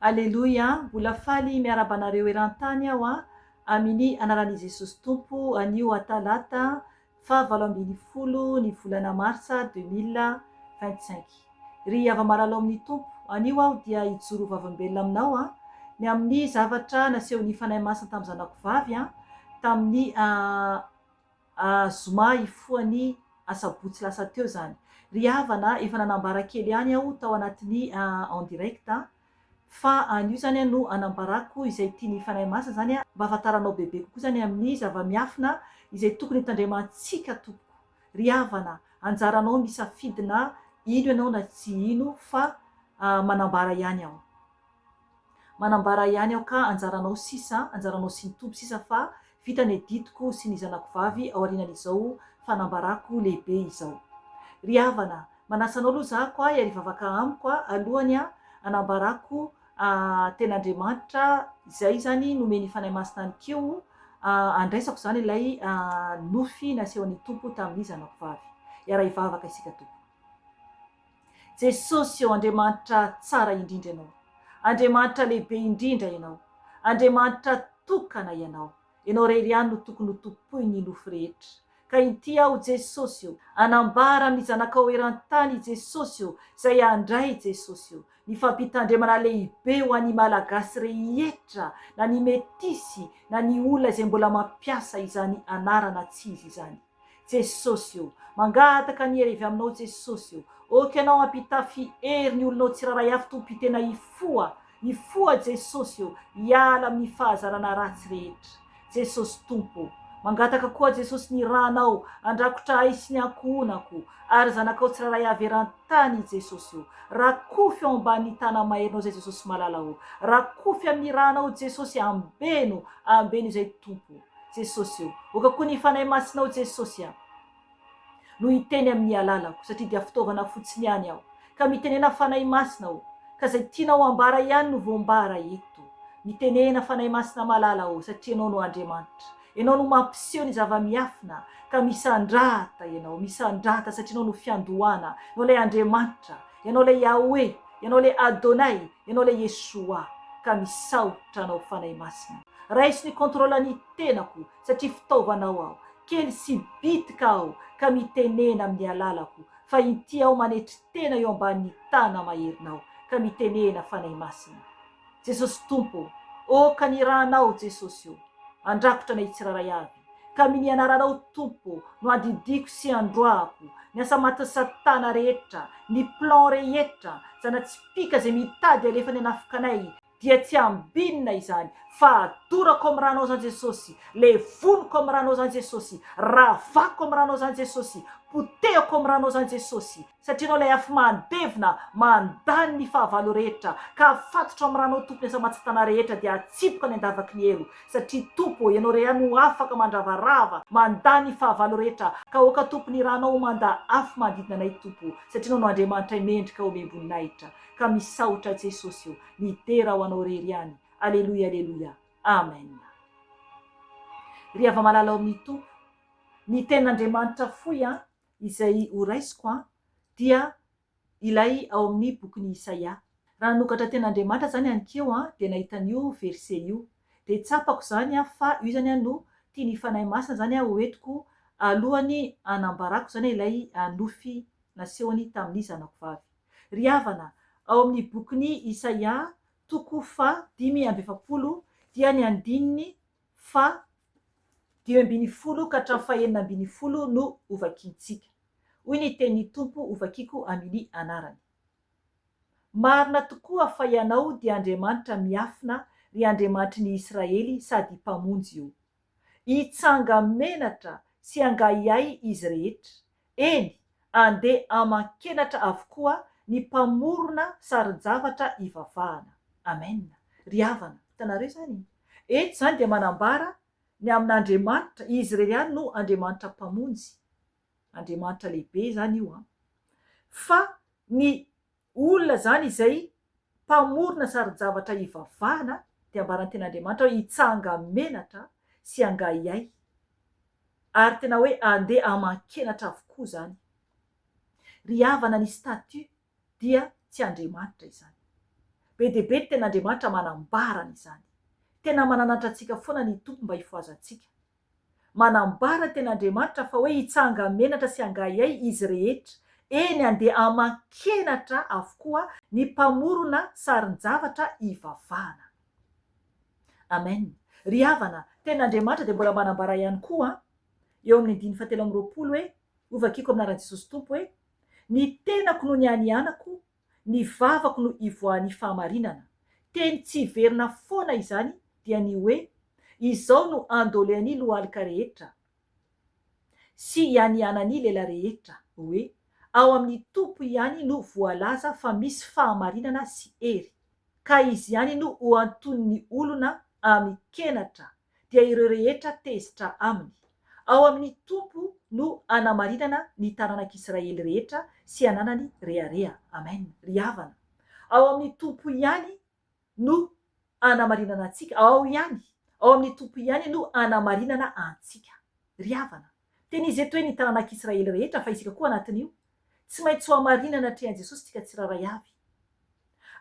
Aleloia, mbola faly miarahaba anareo eran-tany aho a, aminy anaran'i Jesosy Tompo anio Talata faha 18 ny volana marsa 2025. Ry hava-malalao amin'ny Tompo, anio aho dia hijoro ho vavolombelona aminao a, ny amin'ny zavatra nasehon'ny Fanahy Masina tamin'ny zanako vavy a, tamin'ny a zoma hifoha ny asabotsy lasa teo izany. Ry havana, efa nanambara kely ihany aho tao anatin'ny en direct fa anio izany no anambarako izay tian'ny Fanahy Masina izany mba hahafantaranao bebe kokoa izany amin'ny zava-miafina izay tokony hitandremantsika tompoko. Ry havana, anjaranao misafidy na hino ianao na tsy hino fa manambara ihany aho. Manambara ihany aho ka anjaranao sisa, anjaranao sy ny Tompo sisa fa vita ny adidiko sy ny zanako vavy aorianan'izao fanambarako lehibe izao. Ry havana, manasa anao aloha zahako ahy ary hivavaka amiko alohany hanambarako ten'Andriamanitra izay izany nomen'ny Fanahy Masina anikeo andraisako izany ilay nofy nasehon'ny Tompo tamin'ny zanako vavy. Hiara-hivavaka isika tompoko. Jesosy ô Andriamanitra tsara indrindra Ianao. Andriamanitra lehibe indrindra Ianao. Andriamanitra tokana Ianao. Ianao irery ihany no tokony ho tompoin'ny nofo rehetra. Ka inty aho Jesosy ô, hanambara amin'ny zanakao eran-tany Jesosy ô, izay handray Jesosy ô, ny fampitandremana lehibe ho an'ny Malagasy rehetra, na ny metisy na ny olona izay mbola mampiasa izany anarana tsy izy izany. Jesosy o! Mangataka ny hery avy aminao Jesosy o! Ok ianao hampitafy hery ny olonao tsirairay avy Tompo tena hifoha, hifoha Jesosy o! Hiala amin'ny fahazarana ratsy rehetra. Jesosy Tompo o! Mangataka koa Jesosy ny ranao handrakotra ahy sy ny ankohonako ary zanakao tsirairay avy eran-tany Jesosy o! Rakofy ao ambanin'ny tana-maherinao izay Jesosy malala o! Rakofy amin'ny ranao Jesosy ambeno, ambeno izay Tompo o! Jesosy o! Oka koa ny Fanahy Masinao Jesosy a! No hiteny amin'ny alalako satria dia fitaovana fotsiny ihany aho. Ka mitenena Fanahy Masina o! Ka izay tianao ambara ihany no voambara eto. Mitenena Fanahy Masina malala o! Satria Ianao no Andriamanitra. Ianao no mampiseho ny zava-miafina. Ka misandrata Ianao, misandrata satria Ianao no fiandohana. Ianao ilay Andriamanitra. Ianao ilay Yahweh. Ianao ilay Adonai. Ianao ilay Yeshua. Ka misaotra Anao Fanahy Masina. Raiso ny contrôle ny tenako satria fitaovanao aho. Kely sy bitika aho ka mitenena amin'ny alalako fa inty aho manetry tena eo ambanin'ny tana maherinao ka mitenena Fanahy Masina. Jesosy Tompo ô, ô ka ny ranao Jesosy ô, andrakotra anay tsirairay avy ka amin'ny anaranao Tompo no andidiako sy androahako ny asa matin'i satana rehetra, ny plan rehetra, zana-tsipìka izay mitady alefany hanafika anay, dia tsy ambinina izany fa adorako am ranao zany Jesosy, levoniko am ranao zany Jesosy, ravako am ranao zany Jesosy, potehako am ranao zany Jesosy, satria anao ilay afo mandevona mandany ny fahavalo rehetra, ka afatotro am ranao Tompo ny asa aman-tsatana rehetra dia atsipoka any andavaky ny helo, satria Tompo ô ianao irery ihany no afaka mandravarava mandany ny fahavalo rehetra, ka aoka Tompo ny ranao ho manda afo manodidina anay Tompo, satria anao no Andriamanitray mendrika omem-boninahitra, ka misaotra Jesosy ô. Midera ho anao rery ihany. Aleloia aleloia. Amen. Ry hava-malala ao amin'ny Tompo, ny tenin'Andriamanitra fohy an, izay ho raisiko an, dia ilay ao amin'ny bokin'i Isaia. Raha nanokatra tenin'Andriamanitra izany aninkeo an, dia nahita an'io verset io. Dia tsapako izany an, fa io izany an no tian'ny Fanahy Masina izany an ho entiko alohan'ny hanambarako izany ilay nofy nasehony tamin'ny zanako vavy. Ry havana, ao amin'ny bokin'i Isaia toko faha 45 dia ny andininy faha 15 ka hatramin'ny faha 16 no hovakintsika. Hoy ny tenin'ny Tompo hovakiko aminy anarany. Marina tokoa fa Ianao dia Andriamanitra miafina, ry Andriamanitry ny Israely sady Mpamonjy o. Hitsanga-menatra sy hangahiahy izy rehetra, Eny, andeha aman-kenatra avokoa ny mpamorona sarin-javatra ivavahana. Amen. Ry havana, hitanareo izany? Eto izany dia manambara ny amin'Andriamanitra, Izy irery ihany no Andriamanitra Mpamonjy. Andriamanitra lehibe izany io an. Fa ny Olona izany izay mpamorona sarin-javatra ivavahana dia ambaran'ny Tenin'Andriamanitra hoe hitsanga-menatra sy hangahiahy ary tena hoe handeha aman-kenatra avokoa izany. Ry havana ny statut dia tsy Andriamanitra izany. Be dia be ny Tenin'Andriamanitra manambara an'izany. Tena mananatra antsika foana ny Tompo mba hifohazantsika. Manambara ny Tenin'Andriamanitra fa hoe hitsanga-menatra sy hangahiahy izy rehetra, eny handeha aman-kenatra avokoa ny mpamorona sarin-javatra hivavahana. Amen. Ry havana, Tenin'Andriamanitra dia mbola manambara ihany koa eo amin'ny andininy fahatelo amby 20 hoe, Hovakiko amin'ny anaran'i Jesosy Tompo hoe, Ny tenako no nianianako, ny vavako no ivoahan'ny fahamarinana. Teny tsy hiverina foana izany dia ny hoe, Izao no andolean'ny lohalika rehetra sy ianianan'ny lela rehetra, hoe, Ao amin'ny Tompo ihany no voalaza fa misy fahamarinana sy hery, ka Izy ihany no ho antonin'ny olona amin-kenatra dia ireo rehetra tezitra aminy. Ao amin'ny Tompo no anamarinana ny taranak'Israely rehetra sy ananany rehareha. Amen. Ry havana, ao amin'ny Tompo ihany no anamarinana antsika. Ao ihany, ao amin'ny Tompo ihany no anamarinana antsika. Ry havana, tena izy eto hoe ny taranak'Israely rehetra fa isika koa anatin'io. Tsy maintsy ho hamarinana atrehan'i Jesosy isika tsirairay avy.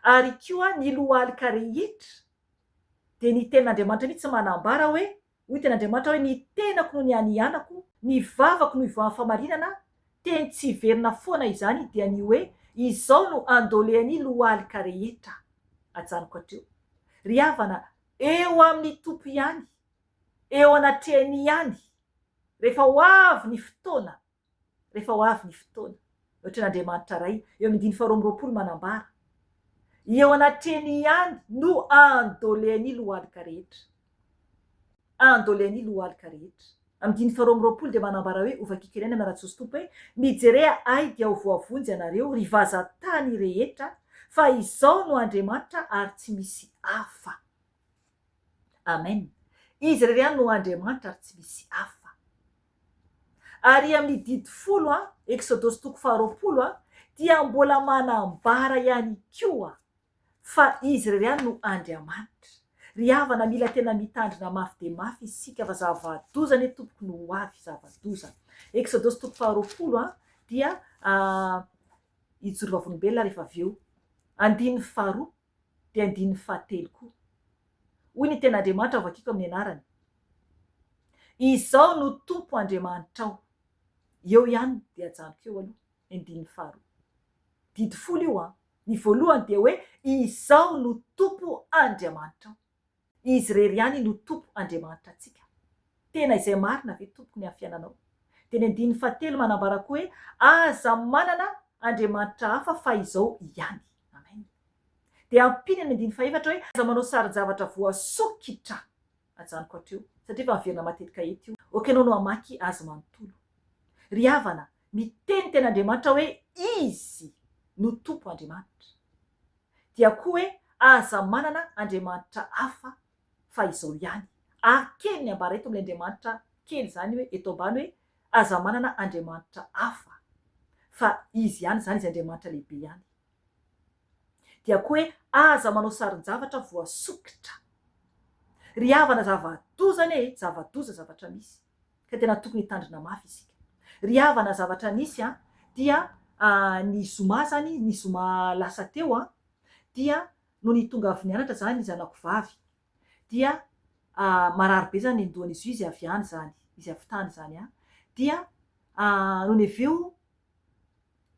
Ary koa ny lohalika rehetra Dia ny tenin'Andriamanitra mihitsy manambara hoe, hoy ny tenin'Andriamanitra hoe, ny tenako no nianianako, ny vavako no ivoahan'ny famarinana, teny tsy hiverina foana izany dia ny hoe, izao no andolean'ny lohalika rehetra. Ajanoko hatreo. Ry havana, eo amin'ny Tompo ihany, eo anatrehany ihany, rehefa ho avy ny fotoana, rehefa ho avy ny fotoana. Ohatran'Andriamanitra Ray, eo amin'ny andininy faharoa amby 20 manambara, Eo anatrehiny ihany no andolean'ny lohalika rehetra. Andolean'ny lohalika rehetra. Amin'ny andininy faharoa amby 20 dia manambara hoe, Hovakiko ihany amin'ny anaran'i Jesosy Tompo hoe, Mijerea ahy dia ho voavonjy ianareo, ry vazan-tany rehetra, fa izao no Andriamanitra ary tsy misy hafa. Amen. Izy irery ihany no Andriamanitra ary tsy misy hafa. Ary amin'ny didy folo a, Eksodosy toko faharoapolo a, dia mbola manambara ihany koa fa Izy irery ihany no Andriamanitra. Ry havana mila tena mitandrina mafy dia mafy isika fa zava-doza anie tompoko no ho avy, zava-doza. Eksodosy toko faharoapolo a, dia hijoro vavolombelona rehefa avy eo. Andininy faharoa dia andininy fahatelo koa. Hoy ny Tenin'Andriamanitra hovakiko amin'ny anarany, Izao no Tompo Andriamanitrao. Eo ihany dia ajanoko eo aloha ny andininy faharoa. Didy folo io an! Ny voalohany dia hoe Izao no Tompo Andriamanitrao. Izy irery ihany no Tompo Andriamanitra antsika. Tena izay marina ve tompoko ny amin'ny fiainanao? Dia ny andininy fahatelo manambara koa hoe aza manana Andriamanitra hafa fa izao ihany. Amen. Dia ampiany ny andininy fahefatra hoe aza manao sarin-javatra voasokitra. Ajanoko hatreo satria efa miverina matetika eto io. Ok ianao no hamaky azy manontolo. Ry havana, miteny tena Andriamanitra hoe Izy no Tompo Andriamanitra. Dia koa hoe aza manana Andriamanitra hafa fa izao ihany. Ary kely ny ambara eto amin'ilay Andriamanitra kely izany hoe eto ambany hoe aza manana Andriamanitra hafa fa Izy ihany izany, Izy Andriamanitra lehibe ihany. Dia koa hoe aza manao sarin-javatra voasokitra. Ry havana zava-doza anie e, zava-doza zavatra misy. Ka tena tokony hitandrina mafy isika. Ry havana zavatra nisy an, dia ny zoma zany, ny zoma lasa teo an, dia nony tonga avy nianatra zany ny zanako vavy, dia marary be zany ny andohan'izy io, izy avy any zany, izy avy tany zany an, dia nony avy eo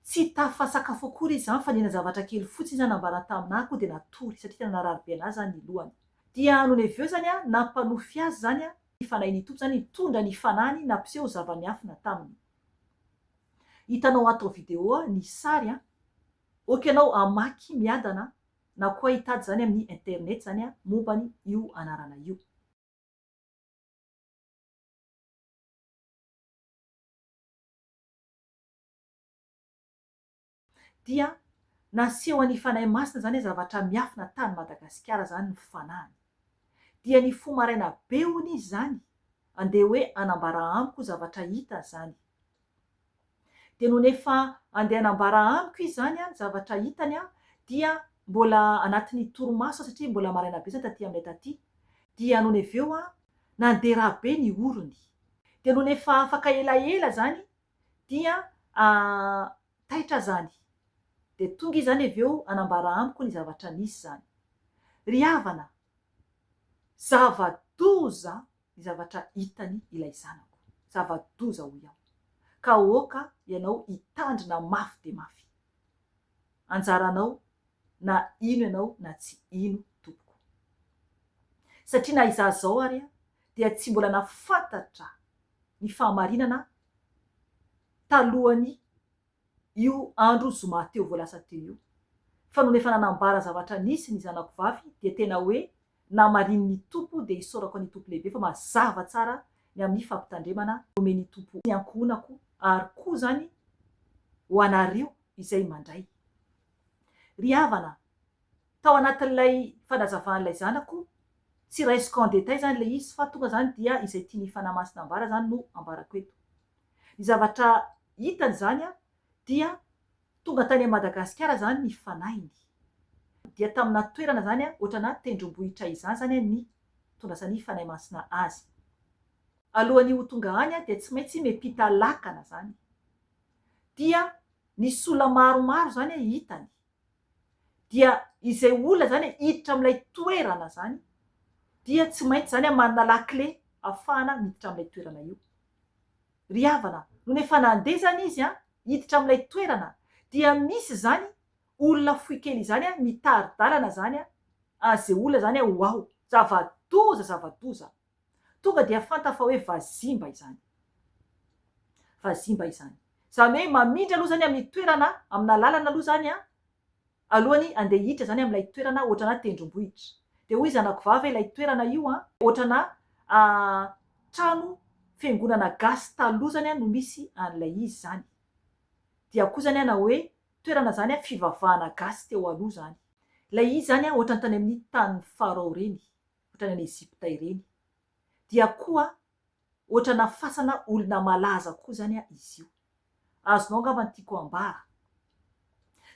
Tsy tafasakafo akory izy zany fa nihina zavatra kely fotsiny zany nambarany taminah koa dia natory satria tena narary be anah zany ny lohany. Dia nony avy eo zany an nampanofy azy zany an ny fanahin'ny Tompo zany nitondra ny fanahiny nampiseho zava-miafina taminy. Hitanao ato video ny sary an. Ok ianao hamaky miadana na koa hitady zany amin'ny internet zany an mombany io anarana io. Dia nasehon'ny Fanahy Masina izany hoe zavatra miafina tany Madagasikara izany ny fanahiny. Dia nifoha maraina be hono izy izany, andeha hoe hanambara amiko zavatra hitany izany. Dia nony efa andeha hanambara amiko izy izany ny zavatra hitany dia mbola anatin'ny torimaso aho satria mbola maraina be izany taty aminay taty. Dia nony avy eo nandeha ra be ny orony. Dia nony efa afaka elaela izany dia taitra zany. Dia tonga izy zany avy eo hanambara amiko ny zavatra nisy zany. Ry havana, zava-doza ny zavatra hitany ilay zanako. Zava-doza hoy aho. Ka aoka ianao hitandrina mafy dia mafy. Anjaranao na hino ianao na tsy hino tompoko. Satria na izaho izao ary dia tsy mbola nafantatra ny fahamarinana talohan'ny io andro zoma teo vao lasa teo io. Fa nony efa nanambara zavatra nisy ny zanako vavy dia tena hoe namarinin'ny Tompo dia isaorako an'i Tompo lehibe fa mazava tsara ny amin'ny fampitandremana nomen'i Tompo ny ankohonako ary koa izany ho anareo izay mandray. Ry havana, tao anatin'ilay fanazavan'ilay zanako, tsy raisiko en détail izany ilay izy fa tonga izany dia izay tian'ny Fanahy Masina ambara izany no ambarako eto. Ny zavatra hitany izany dia tonga tany Madagasikara izany ny fanahiny. Dia tamina toerana izany ohatrana tendrombohitra izany izany ny nitondrasan'ny Fanahy Masina azy. Alohan'ny ho tonga any dia tsy maintsy miampita lakana izany. Dia nisy olona maromaro izany hitany. Dia izay olona izany hiditra amin'ilay toerana izany dia tsy maintsy izany manana lakile ahafahana miditra amin'ilay toerana io. Ry havana, nony efa nandeha izany izy an, hiditra amin'ilay toerana, dia misy izany olona fohy kely izany an, mitari-dalana izany an, an'izay olona izany an ho ao. Zava-doza, zava-doza. Tonga dia fantany fa hoe vazimba izany. Vazimba izany. Izany hoe mamindra aloha izany amin'ny toerana, amina lalana aloha izany an, Alohany andeha hiditra zany amin'ilay toerana ohatrana tendrombohitra. Dia hoy zanako vavy ilay toerana io an, ohatrana trano fiangonana gasy taloha zany an no misy an'ilay izy zany. Dia koa zany an na hoe toerana zany an fivavahana gasy teo aloha zany. Ilay izy zany an ohatrany tany amin'ny tanin'i Farao ireny, ohatrany any Egypta ireny. Dia koa Ohatrana fasana olona malaza koa zany izy io. Azonao angamba ny tiako ambara.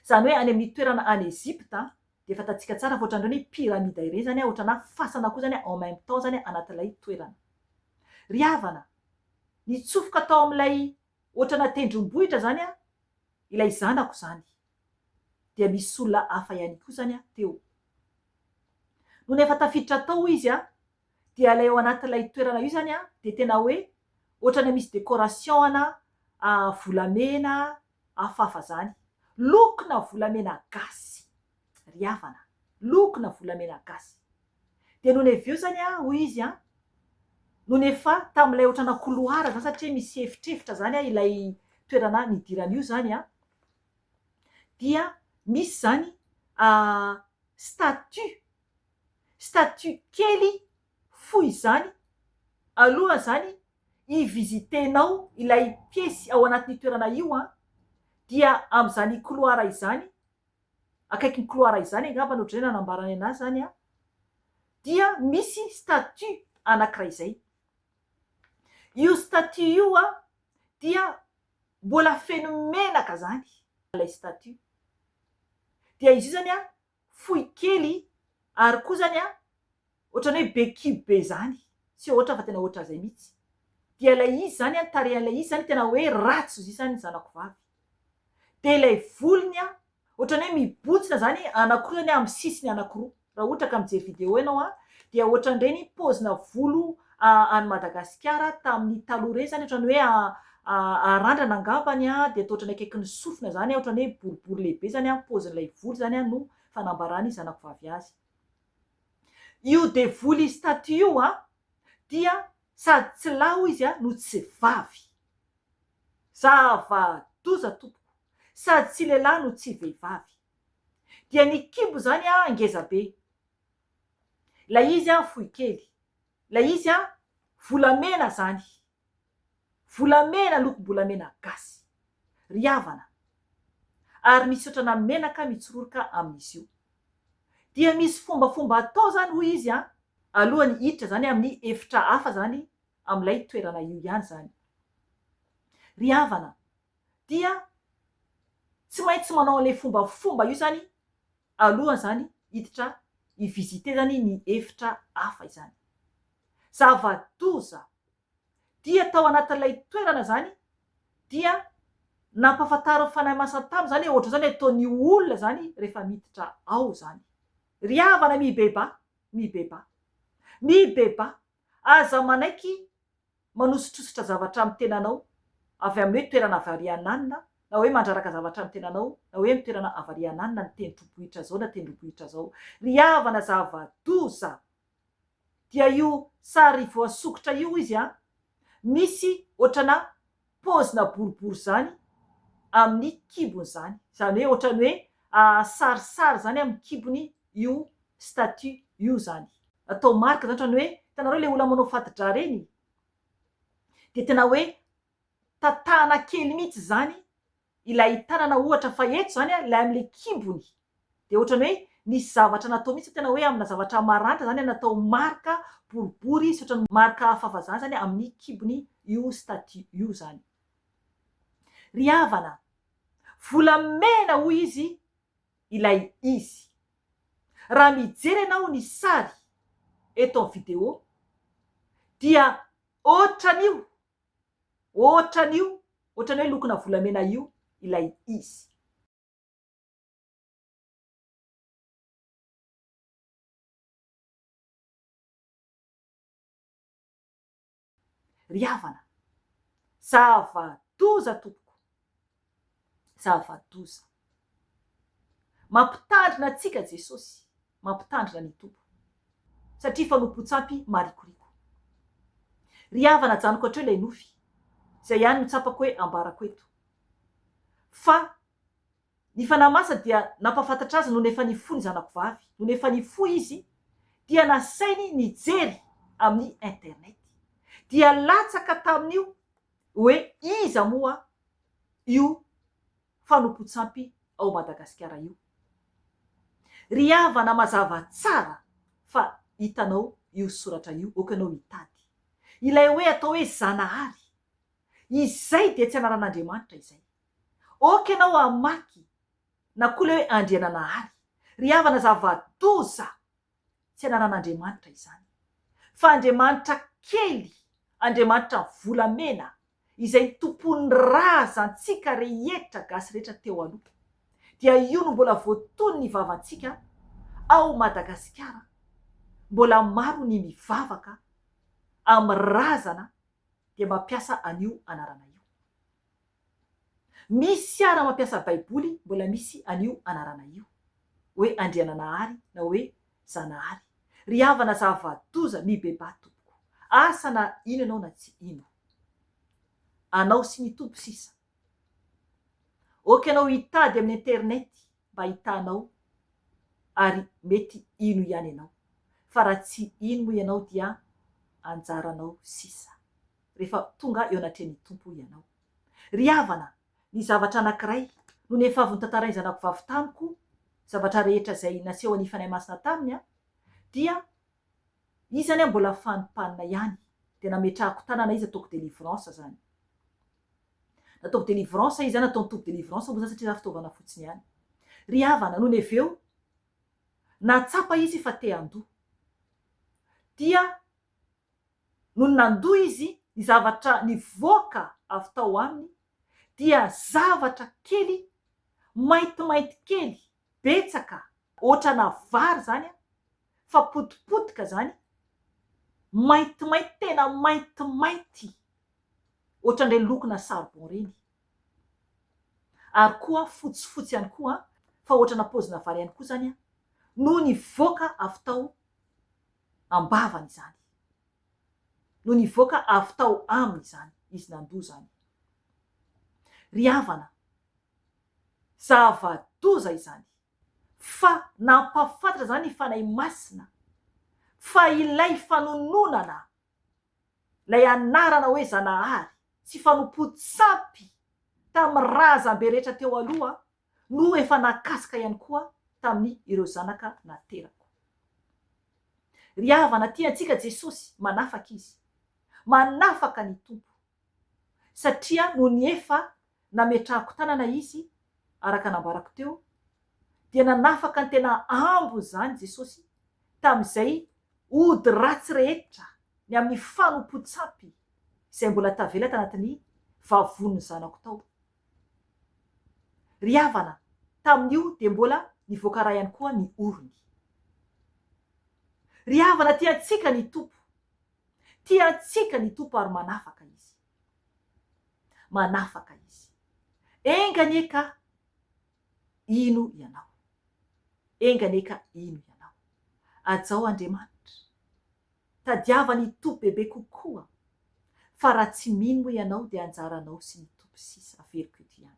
Izany hoe any amin'ny toerana any Egypte dia fantatsika tsara fa ohatran'ireny pyramide ireny zany ohatrana fasana koa zany en même temps zany anatin'ilay toerana. Ry havana, nitsofoka tao amin'ilay ohatrana tendrombohitra zany ilay zanako zany. Dia misy olona hafa ihany koa zany teo. Nony efa tafiditra tao hoy izy dia ilay ao anatin'ilay toerana io izany an, dia tena hoe ohatran'ny misy décoration ana volamena hafahafa izany. Lokona volamena gasy ry havana, lokona volamena gasy. Dia nony avy eo izany an, hoy izy an, nony efa tamin'ilay ohatrana couloir izany satria misy efitrefitra izany an ilay toerana nidirana io izany an, dia misy izany statue statue kely fohy izany aloha zany hi-visiter-nao ilay piesy ao anatin'io toerana io an, dia amin'izany couloir izany, akaikin'ny couloir izany angamba no ohatran'izay nanambarany anazy izany an, dia misy statue anankiray izay. Io statue io an dia mbola feno menaka izany ilay statue. Dia izy io izany an fohy kely ary koa zany an ohatrany hoe be kibo be zany, tsy ohatra fa tena ohatran'izay mihitsy, dia ilay izy zany an tarehan'ilay izy zany tena hoe ratsy ozy zany ny zanako vavy, dia ilay volony an ohatrany hoe mibontsina zany anakiroa zany amin'ny sisiny anakiroa, raha ohatra ka mijery video ianao an dia ohatran'ireny paozina volo any Madagasikara tamin'ny taloha ireny zany ohatran'ny hoe arandrana angambany dia atao ohatran'ny akaikin'ny sofina zany ohatran'ny hoe boribory lehibe zany paozin'ilay volo zany no fanambaran'ny zanako vavy azy. Io devoly statut io dia sady tsy lahy hoy izy no tsy vavy. Zava-doza tompoko. Sady tsy lehilahy no tsy vehivavy. Dia ny kibo zany ngeza be. Ilay izy an fohy kely. Ilay izy an volamena zany. Volamena lokom-bolamena gasy. Ry havana. Ary misy otrana menaka mitsororoka amin'izy io. Dia misy fombafomba atao zany hoy izy an, alohan'ny hiditra zany amin'ny efitra hafa zany amin'ilay toerana io ihany zany. Ry havana, dia tsy maintsy manao an'ilay fombafomba io zany aloha zany hiditra hi-visiter zany ny efitra hafa izany. Zava-doza! Dia tao anatin'ilay toerana zany dia nampahafantarin'ny Fanahy Masina taminy zany hoe ohatran'izao ny ataon'ny olona zany rehefa miditra ao zany. Ry havana mibebaha, mibebaha. Mibebaha. Aza manaiky manosotrosotra zavatra amin'ny tenanao avy amin'ny hoe toerana avariananina na hoe mandraraka zavatra amin'ny tenanao na hoe amin'ny toerana avariananina ny tendrombohitra zao na tendrombohitra zao. Ry havana zava-doza! Dia io sary voasokitra io izy an, misy ohatrana paozina boribory izany amin'ny kibony izany. Izany hoe ohatran'ny hoe sarisary izany amin'ny kibony io statue io izany. Atao marika izany ohatran'ny hoe, hitanareo ilay olona manao fati-drà ireny? Dia tena hoe tatahana kely mihitsy izany ilay tanana ohatra fa eto izany ilay amin'ilay kibony dia ohatran'ny hoe nisy zavatra natao mihitsy tena hoe amina zavatra maranitra izany natao marika boribory sy ohatran'ny marika hafahafa izany izany amin'ny kibony io statue io izany. Ry havana, volamena hoy izy ilay izy. Raha mijery ianao ny sary eto amin'ny vidéo dia ohatran'io Ohatran'io, ohatran'ny hoe lokona volamena io ilay izy. Ry havana, zava-doza tompoko, zava-doza. Mampitandrina antsika Jesosy, mampitandrina ny Tompo. Satria fanompoan-tsampy marikoriko. Ry havana ajanoko hatreo ilay nofy, izay ihany no tsapako hoe ambarako eto. Fa ny Fanahy Masina dia nampahafantatra azy nony efa nifoha ny zanako vavy, nony efa nifoha izy dia nasainy nijery amin'ny internet. Dia latsaka tamin'io hoe iza moa io fanompoan-tsampy ao Madagasikara io. Ry havana mazava tsara fa hitanao io soratra io ok ianao hitady. Ilay hoe atao hoe Zanahary. Izay dia tsy anaran'Andriamanitra izay. Ok ianao hamaky na koa ilay hoe Andriananahary. Ry havana zava-doza Tsy anaran'Andriamanitra izany. Fa Andriamanitra kely, Andriamanitra volamena, izay tompon'ny razantsika rehetra gasy rehetra teo aloha. Dia io no mbola voatony ny vavantsika ao Madagasikara, mbola maro ny mivavaka amin'ny razana dia mampiasa an'io anarana io. Misy ara mampiasa baiboly mbola misy an'io anarana io hoe Andriananahary na hoe Zanahary. Ry havana zava-doza mibebaha tompoko. Asa na hino ianao na tsy hino. Anao sy ny Tompo sisa. Ok ianao hitady amin'ny internet mba hitanao ary mety hino ihany ianao. Fa raha tsy hino moa ianao dia anjaranao sisa. Rehefa tonga eo anatrehan'ny Tompo ianao. Ry havana, ny zavatra anankiray, nony efa avy notantarain'ny zanako vavy tamiko zavatra rehetra izay nasehon'ny Fanahy Masina taminy aho, dia izy izany aho mbola fanimpanina ihany, dia nametrahako tanana izy ataoko délivrance izany. Nataoko délivrance izy, nataon'ny Tompo délivrance moa izany satria izaho fitaovana fotsiny ihany. Ry havana, nony avy eo, nahatsapa izy fa te handoa. Dia Nony nandoa izy, ny zavatra nivoaka avy tao aminy dia zavatra kely maintimainty kely betsaka ohatrana vary izany fa potipotika izany, maintimainty tena maintimainty ohatran'ireny lokona charbon ireny ary koa fotsifotsy ihany koa fa ohatrana paozina vary ihany koa izany no nivoaka avy tao am-bavany izany, no nivoaka avy tao aminy izany, izy nandoa izany. Ry havana, zava-doza izany, fa nampahafantatra izany ny Fanahy Masina fa ilay fanononana ilay anarana hoe Zanahary sy fanompoan-tsampy tamin'ny razambe rehetra teo aloha no efa nahakasika ihany koa tamin'ny ireo zanaka naterako. Ry havana tia antsika Jesosy, manafaka Izy. Manafaka ny Tompo. Satria nony efa nametrahako tanana Izy, araka nambarako teo, dia nanafaka ny tena ambiny izany Jesosy tamin'izay ody ratsy rehetra ny amin'ny fanompoan-tsampy izay mbola tavela tanatin'ny vavonin'ny zanako tao. Ry havana, tamin'io dia mbola nivoaka ra ihany koa ny orony. Ry havana tia antsika ny Tompo. Tia antsika ny Tompo ary manafaka Izy. Manafaka Izy. Enga anie ka hino ianao. Enga anie ka hino ianao. Hajao Andriamanitra. Tadiava ny Tompo bebe kokoa. Fa raha tsy mino moa ianao dia anjaranao sy ny Tompo sisa. Averiko eto ihany.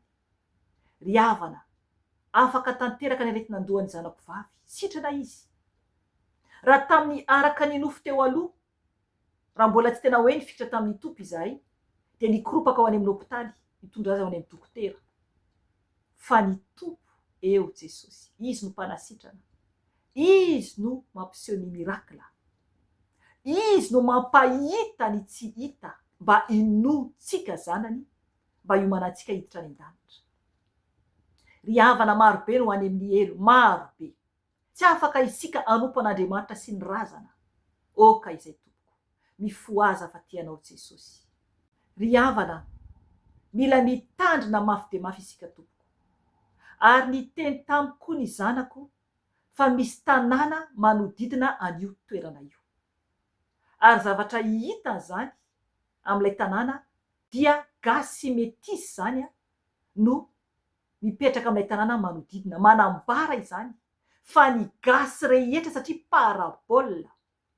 Ry havana, afaka tanteraka ny aretin'andohan'ny zanako vavy. Sitrana izy. Raha tamin'ny araka ny nofo teo aloha, raha mbola tsy tena hoe nifikitra tamin'ny Tompo izahay, dia nikoropaka ho any amin'ny hopitaly, nitondra azy ho any amin'ny dokotera. Fa ny Tompo eo Jesosy. Izy no mpanasitrana. Izy no mampiseho ny miracle. Izy no mampahita ny tsy hita mba hinoantsika zanany mba hiomanantsika hiditra any an-danitra. Ry havana maro be no any amin'ny helo, maro be. Tsy afaka isika hanompo an'Andriamanitra sy ny razana. Oka izay tompoko. Mifohaza fa tia anao Jesosy. Ry havana, mila mitandrina mafy dia mafy isika tompoko. Ary niteny tamiko koa ny zanako fa misy tanàna manodidina an'io toerana io. Ary zavatra hitany izany amin'ilay tanàna dia gasy sy metisy izany no mipetraka amin'ilay tanàna manodidina, manambara izany fa ny gasy rehetra satria parabole,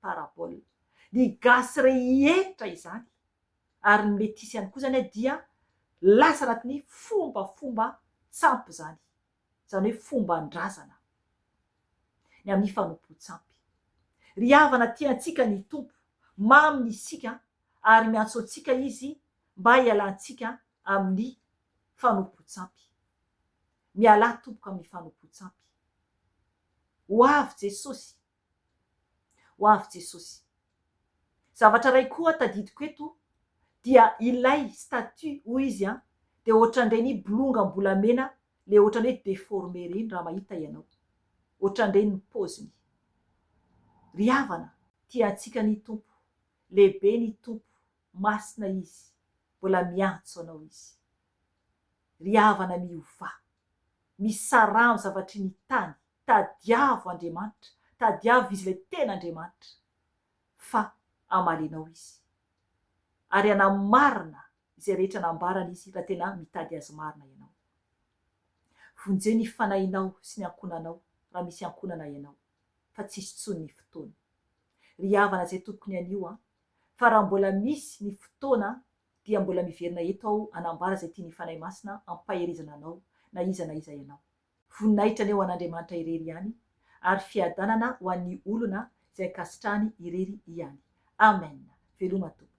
parabole, ny gasy rehetra izany ary ny metisy ihany koa izany dia lasa anatin'ny fombafomba tsampy izany, izany hoe fomban-drazana ny amin'ny fanompoan-tsampy. Ry havana tia antsika ny Tompo, maminy isika ary miantso antsika Izy mba hialantsika amin'ny fanompoan-tsampy. Mialà tompoko amin'ny fanompoan-tsampy. Ho avy Jesosy. Ho avy Jesosy. Zavatra iray koa tadidiko eto dia ilay statue hoy izy an, dia ohatran'ireny bolongam-bolamena le ohatran'ny hoe deformé ireny raha mahita ianao. Ohatran'ireny ny paoziny. Ry havana, tia antsika ny Tompo. Lehibe ny Tompo, masina Izy, mbola miantso anao Izy. Ry havana miovà, misaraha amin'ny zavatry ny tany, tadiavo Andriamanitra, tadiavo Izy ilay tena Andriamanitra, fa hamaly anao Izy. Ary hanamarina izay rehetra nambarany Izy raha tena mitady Azy marina ianao. Vonjeo ny fanahinao sy ny ankohonanao raha misy ankohonana ianao, fa tsisy intsony ny fotoana. Ry havana izay tompoko ny anio an! Fa raha mbola misy ny fotoana dia mbola miverina eto aho hanambara izay tian'ny Fanahy Masina hampaherezana anao na iza na iza ianao. Voninahitra anie ho an'Andriamanitra irery ihany ary fiadanana ho an'ny olona izay ankasitrahany irery ihany. Amen! Veloma tompoko.